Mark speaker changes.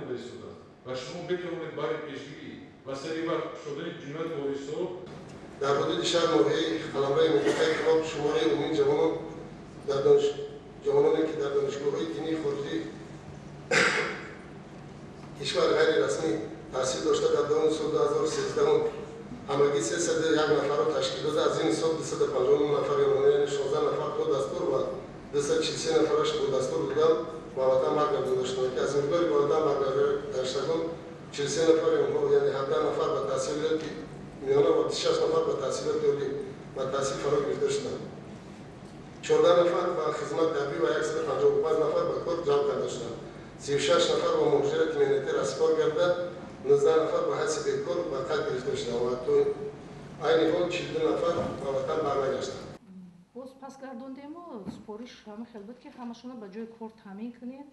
Speaker 1: намуда истодааст ва шумо метавонед барои пешгирӣ ва сари вақт шудани ҷиноят ҳодисаҳо.
Speaker 2: Дар ҳудуди шаҳр, ноҳияи қаламрави минтақаи Кӯлоб шумораи умумии ҷавонон дар ҷавононе, ки дар донишгоҳҳои динии хориҷии кишвар ғайрирасмӣ таҳсил дошта, дар давоми соли 2013 ҳамагӣ 301 нафарро ташкил дода. Аз ин ҳисоб 259 нафари онҳо, яъне 16 нафар бо дастур ва 243 нафараш бо дастур додан ба ватан баргардонида шуданд, ки аз миқдори ба ватан баргаштагон 43 нафари онҳо, яъне 17 нафар ба таҳсилоти миёна ва 26 нафар ба таҳсилоти олӣ ба таҳсил фаро гирифта шуданд, 14 нафар ба хизмати ҳарбӣ ва 155 нафар ба кор ҷалб карда шуданд, 36 нафар ба муҳоҷирати меҳнатӣ расипор гардида, 19 нафар ба ҳайси бекор ба қайд гирифта шуданд ва то айни ҳол 42 нафар ба ватан барнагаштанд.
Speaker 3: Боз пас гардондему, супориш ҳама хел буд, ки ҳамашонро ба ҷои кор таъмин кунед.